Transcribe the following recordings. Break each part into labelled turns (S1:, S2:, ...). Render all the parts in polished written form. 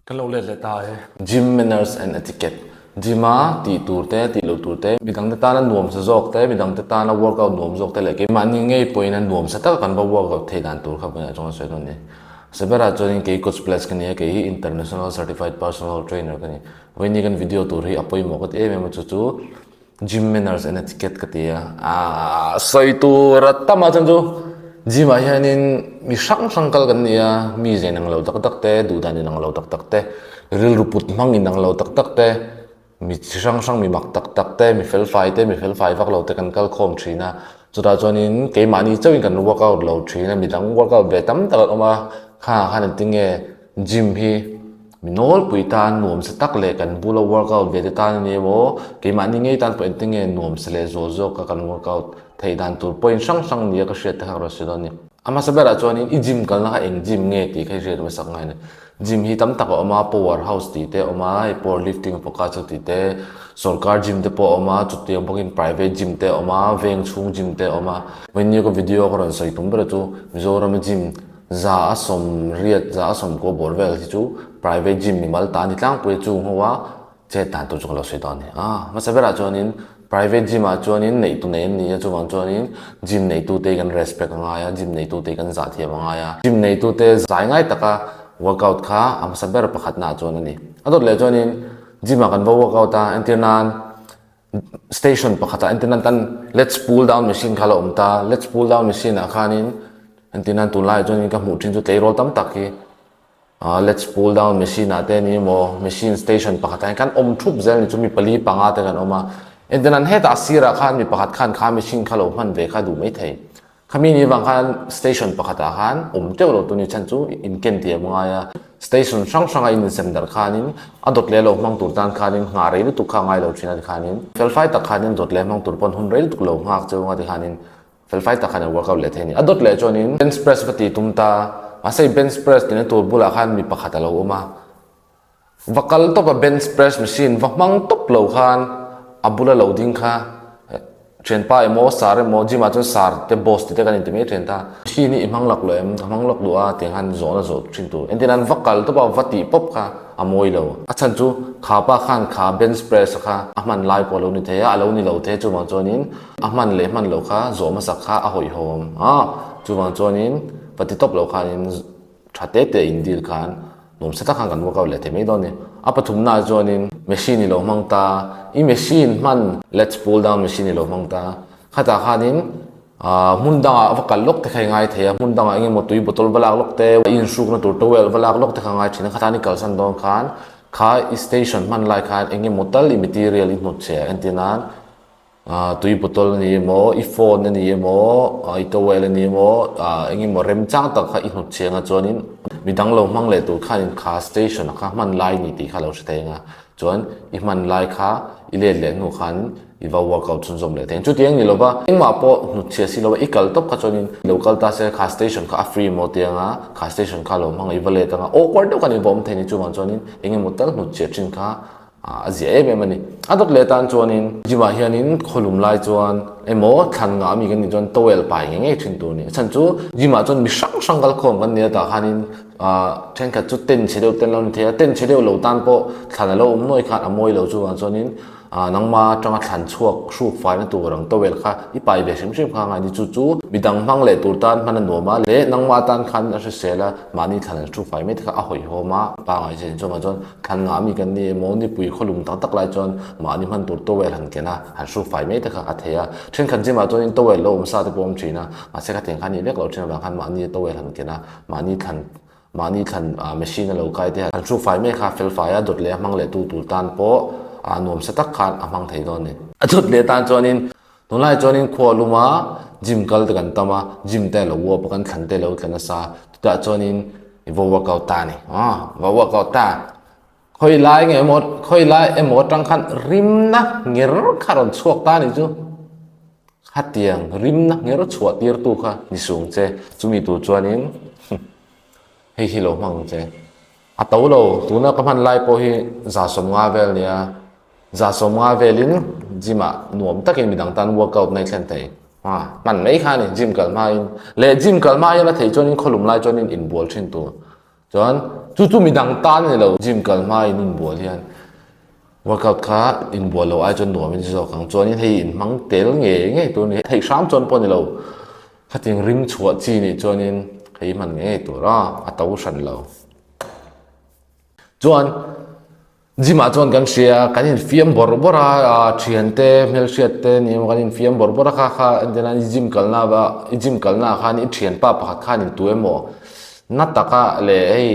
S1: Kan lo let leh ta e. Gym manners and etiquette, Gym-a tih tur te, tih loh tur te, midangte tana nuamsa zawk te, midangte tana workout nuam zawk te leh keimahni ngei pawhin a nuamsa taka kan va workout theih dan tur kha vawiinah chuan kan sawi dawn a ni. Seberah chuanin kei Coach Bless ka ni a, kei hi International Certified Personal Trainer ka ni. Vawiinni kan video tur hi a pawimawh ka ti em em a, chu chu Gym manners and etiquette ka ti a, aaa sawi tur a tam a chuan chu gym ah hianin mi hrang hrang kal kan ni a, mi ze inang lo tak tak te, duh dan inang lo tak tak te, rilru put hmang inang lo tak tak te, mi chi hrang hrang mi mak tak tak te, mi fel fai te, mi fel fai vak lo te kan kal khawm thin a, chutah chuanin keimahni chauhin kan workout lo thin a, midang workout ve tam tak an awm a, khangah khan engtinge Gym hi mi nawlpui tan nuamsa tak leh kan bula workout ve te tan a ni emaw, keimahni ngei tan pawh engtin nge nuamsa leh zual zawka kan workout theih dan tur point hrang hrang nia ka hriat te kha ka rawn sawi dawn a ni. A hmasa berah chuanin i gym kalna kha eng gym nge tih kha i hriat hmasak ngai a ni. Gym hi tam tak a awm a, power house tih te a awm a, hei power lifting focus chu tih te, sawrkar gym te pawh a awm a, chutiang bawkin private gym te a awm a, veng chhung gym te a awm a. Vawiin ka video ka rawn sawi tum ber chu Mizorama gym 180, 190 bawr vel hi chu private gym mimal ta a ni tlangpui a chung ho a, chet dan tur chu ka lo sawi dawn a ni. A hmasa berah chuanin private gym ah chuanin neih tu nei an ni a, chuvang chuanin gym neitute hi kan respect a ngai a, gym neitute hi kan zah thiam a ngai a, gym neitute zai ngai taka workout kha a hmasa ber pakhatna ah chuan a ni. A dawt leh chuanin gym ah kan va workout a, entir nan Station pakhatah entir nan tan let's pull down machine kha a lo awm ta, let's pull down machine ah khanin entir nan tunlaiah chuanin ka hmuh thin chu tleirawl tam tak hi ah let's pull down machine ah te a ni emaw machine station pakhatah hian kan awm thup zel a ni chu mi pali panga te kan awm a, entir nan hetah sirah khan mi pakhat khan kha machine kha lo hman ve kha duh maithei. Khami ni vang khan station pakhatah khan awm teuh lo tuni chhan chu in ken tih a ngai a, station hrang hranga in insem darh khanin a dawt leh lo hmang tur tan khanin nghah rei lutuk kha a ngai lo thin a tikhanin felfai tak khanin dawt leh hmang tur pawn hun rei lutuk lo nghak cheu anga tikhanin felfai tak khan an workout leh thei a ni. A dawt leh chuanin bench press va ti tum ta, mahse i bench press tina tur bulah khan mi pakhat a lo awm a, Va kal tawp a bench press machine va hmang tawp lo khan a bula lo ding kha thianpa emaw sar emaw gym ah chuan sar te boss tih te kan inti mai thin ta. Machine hi i hmang lak lo em? Ka hmang lak duh a tiang khan zawhna zawh thin tur. Engtin nan va kal tawp a va tih pawp kha a mawi lo. A chhan chu kha pa khan kha bench press kha a hman lai pawh a lo ni thei a, a lo ni lo thei chuvang chuanin a hman leh hman loh kha zawh hmasak kha a hawihhawm a, chuvang chuanin va ti tawp lo khanin Tha te te in deal khan nuamsa tak khan kan workout leh thei mai dawn a ni. A pathumna ah chuanin machine i lo hmang ta, i machine hman let's pull down machine i lo hmang ta, khatah khanin ah hmun dangah va kal lawk te kha i ngai thei a, hmun dangah eng emaw tui bottle va lak lawk te, i inhrukna tur towel va lak lawk te kha ngai thin a, khatah an i kalsan dawn khan kha i station hman lai khan eng emaw tal i material i hnut chhe entir nan Tui bottle a ni emaw, i phone a ni emaw, i towel a ni emaw, eng emaw remchang tak kha i hnut cheng a chuanin midang lo hmang leh tur khanin kha station ah kha hman lai a ni tih kha lo hre thei ang a, chuan i hman lai kha i let leh hnu khan i va workout chhunzawm leh thei ang. Chutiang ni lova engmah pawh hnut chhia si lova i kal tawp kha chuanin lo kal ta se kha station kha a free maw ti ang a, kha station kha lo hmang i va let ang a, awkward deuh khan i va awm thei a ni chuvang chuanin eng emaw tal hnut chhia thin kha A zia em em a ni. A dawt leh tan chuanin gym ah hianin khawlum lai chuan emaw thlan ngah ami kan nih chuan towel pai ngei ngei thin tur a ni. A chhan chu gym ah chuan mi hrang hrang kal khawm kan ni a tah khanin ah thenkhat chu tent chhe deuh te an lo ni thei a, tent chhe deuh lo tan pawh thlan a lo awm nuai khan a mawi lo chuvang chuanin ah nangma atanga thlan chhuak hruk faina tur ang towel kha i pai ve hrim hrim kha a ngai ni. Chu chu midang hmang leh tur tan hman a nuam a leh nangma tan khan a hrisel a mahni thlan an hruk fai mai te kha a hawihhawm a pangai chin chuvang chuan Thlan ngah mi kan ni emaw nipui khawlum tak tak lai chuan mahni hman tur towel han ken a, han hruk fai mai te kha a thei a. Thenkhat gym ah chuanin towel lo awm sa te pawh awm thin a, mahse kha tiang kha ni vek lo thin avang khan mahni towel han ken a, mahni thlan mahni thlan machine a lo kai te han hruk fai mai kha fel fai a, dawt leh a hmang leh tu tur tan pawh a nuam sa tak khan a hmang thei dawn a ni. A dawt leh tan chuanin tunlai chuanin khua luma gym kal te kan tam a, gym te a lo uap a, kan thlan te a lo tla nasa, chutah chuanin I va workout ta ni. Aw, va workout ta. Khawi lai nge emaw, khawi lai emaw atang khan rimna nger kha rawn chhuak ta ni chu. Khatiang rimna nger chhuah tir tu kha ni sung che. Chumi tur chuanin hei hi lo hmang che. A to lo, tuna ka hman lai pawh hi 150 vel nia. 150 velin gym ah nuam takin midang tan workout na i thlen thei. A hman mai kha a ni, gym kal hmain. Leh gym kal hma hian a theih chuanin khawlum lai chuanin inbual thin tur. Chuan chu chu midang tan a ni lo, gym kal hma in inbual hian workout kha inbual loh ai chuan nuam in si zawk ang. Chuanin hei inhmang tel ngei ngei tur a ni. Theih hram chuan pawh a ni lo, khatiang rim chhuah chi nih chuanin hei hman ngei ngei tur a, a to hran lo. Chuan gym ah chuan kan hria kan infiam bawrh bawrh a ah thiante hmelhriat te ni emaw kan infiam bawrh bawrh a kha kha entirna i gym kalna ah i gym kalna ah khan i thianpa pakhat khan in tu emaw na taka leh hei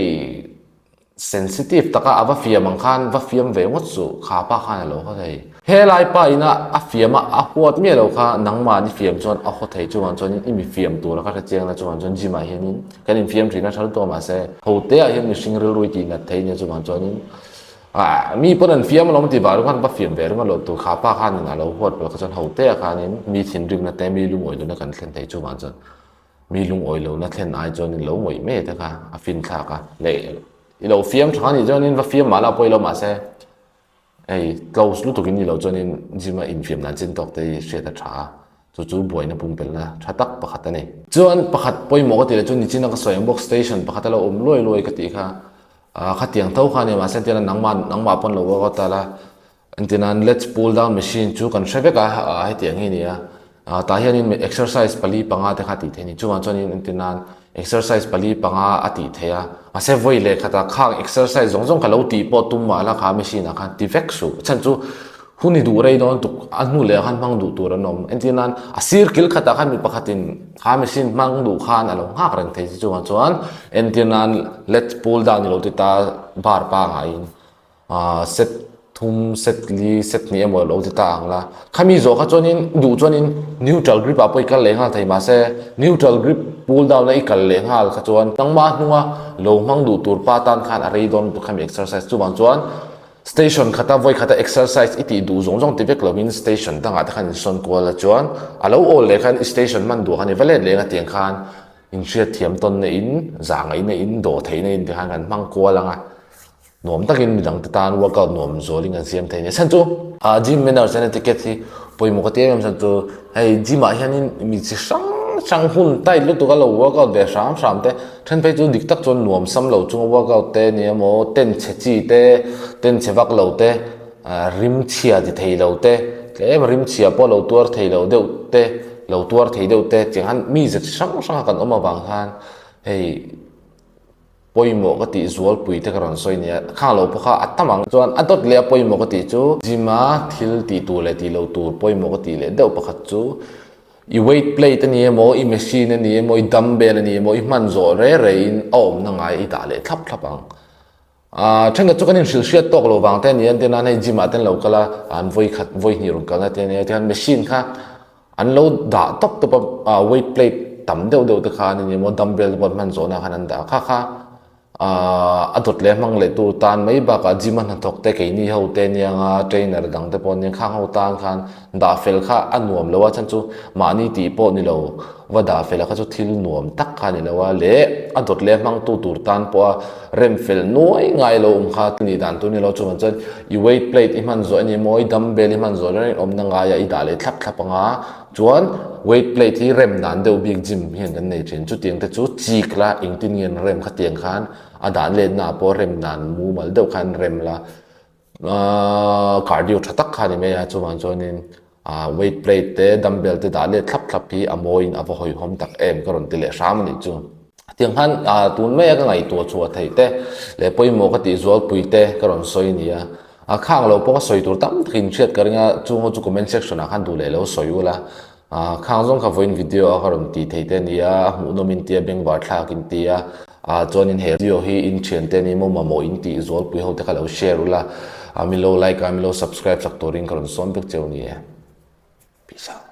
S1: sensitive taka a va fiam ang khan va fiam ve ngawt suh kha pa khan a lo haw thei. Helai pa ina a fiam a a huat miah lo kha nangmah ni fiam chuan a haw thei chuvang chuanin i mi fiam tura ka hre chiang la chuvang chuan gym ah hianin Kan infiam thin a tha lutuk a mahse ho te ah hian mihring rilru i tih nat thei nia chuvang chuanin ah mi pawn an fiam alawm tih vah ringawt va fiam ve ringawt loh tur kha pa khanin a lo huat pawh kha chuan ho te ah khanin mi thinrimna te mi lungawi lohna kan thlen thei chuvang chuan mi lungawi lohna thlen ai chuanin lo ngawih mai te kha a fin thlak a leh i lo fiam tha anih chuanin va fiam mahla pawh i lo mahse Hei close lutuk in ni lo chuanin gym a infiam dan chin tawk te hi hriat a tha a, chu chu buaina pumpelhna tha tak pakhat a ni. Chuan pakhat pawimawh ka tih leh chu nichina ka sawi ang bawk station pakhat a lo awm luai luai ka tih kha ah khatiang tho kha a ni mahse entirna nangmah nangmah pawn lo workout ta la entirna lat pull down machine chu kan hre vek a ah hetiang hi a ni a. Ah tah hianin exercise pali panga te kha a tih theih a ni. Chuvang chuanin entir nan exercise pali panga a tih theih a. Mahse vawi leh khatah khang exercise zawng zawng kha lo tih pawh tum mahla kha machine ah khan ti vek suh. Chhan chu hun i duh rei dawn tuk a hnu leh ah khan hmang duh tur an awm. Entir nan a sir kil khatah khan mi pakhatin kha machine hmang duh khan a lo nghak reng thei che. Chuvang chuan entir nan lat pull down i lo ti ta bar pangaiin Aaa set thum, set li, set hnih emaw lo ti ta ang la. Khami zawh kha chuanin duh chuanin neutral grip ah pawh i kal leh nghal thei mahse neutral grip pull down a i kal leh nghal kha chuan nangmah hnunga lo hmang duh tur pa tan khan a rei dawn lutuk khami exercise chuvang chuan station khata vawi khata exercise i tih duh zawng zawng ti vek lovin station dangah te khan insawn kual la chuan a lo awl leh khan i station hman duh khan i va let leh ang a tiang khan inhriatthiam tawnna in zahngaihna in dawh theihna in tikhan kan hmang kual ang a. Nuam takin midang te tan workout nuam zualin kan siam thei a ni. Chhan chu gym manners and etiquette hi pawimawh ka ti em em chhan chu hei gym ah hianin mi chi hrang hrang hun tight lutuk a lo workout ve hram hram te then phei chu dik tak chuan nuam sam lo chunga workout te ni emaw ten chhe chi te ten chhe vak lo te rim chhia ti thei lo te tlem rim chhia pawh lo tuar thei lo deuh te lo tuar thei deuh te tiang khan mi ze chi hrang hrang a kan awm avang khan hei Pawimawh ka tih zualpui te ka rawn sawi nia, khang lo pawh kha a tam ang. Chuan a dawt leh a pawimawh ka tih chu gym a thil tih tur leh tih loh tur pawimawh ka tih leh deuh pakhat chu i weight plate a ni emaw, i machine a ni emaw, i dumbbell a ni emaw, i hman zawh re re in a awmna ngai i dah leh thlap thlap ang. Aaa thenkhat chu kan inhrilh hriat tawk lo vang te a ni a, entir nan hei gym ah te an lo kal a, an vawi khat vawi hnih rawn kalna te a nia, tihian machine kha An lo dah tawp tawp a, ah weight plate tam deuh deuh te khan eng emaw dumbbell te pawh an hman zawhna khan an dah a, kha kha ah a dawt leh hmang leh tur tan mai bakah gym a hnathawk te keini ho te aniang a trainer dang te pawh aniang khang ho tan khan dah fel kha a nuam lo a chhan chu mahni tih pawh ni lo va dah fel a kha chu thil nuam tak kha a ni lo a leh a dawt leh hmang tu tur tan pawha rem fel nuai ngai lo awm kha nih dan tur a ni lo chuvang chuan i weight plate i hman zawh a ni maw i dumbbell i hman zawh reng awmna ngaia i dah leh thlap thlap ang a chuan weight plate hi rem dan deuh bik gym hian kan nei thin chutiang te chu chik la engtin nge an rem khatiang khan a dan letna ah pawh rem dan mumal deuh khan rem la Ahh cardio tha tak kha a ni mai a chuvang chuanin ah weight plate te dumbbell te dah let thlap thlap hi a mawiin a va hawihhawm tak em ka rawn ti leh hram a nih chu. Tiang khan ah tun maia ka ngaihtuah chhuah theih te leh pawimawh ka tih zualpui te ka rawn sawi a ni a, ah khang lo pawh ka sawi tur tam takin hriat ka ring a chung ho chu comment section ah khan duh leh lo sawi ula. Ah khang zawng kha vawiin video a ka rawn tih theih te a ni a, a hmuhnawm in tia bengvar thlak in tia, ah chuanin he video hi in thian te ni maw mamawh in tih zualpui ho te kha lo share ula, ah min lo like a min lo subscribe sak turin ka rawn sawm vek cheu a ni e. Peace out.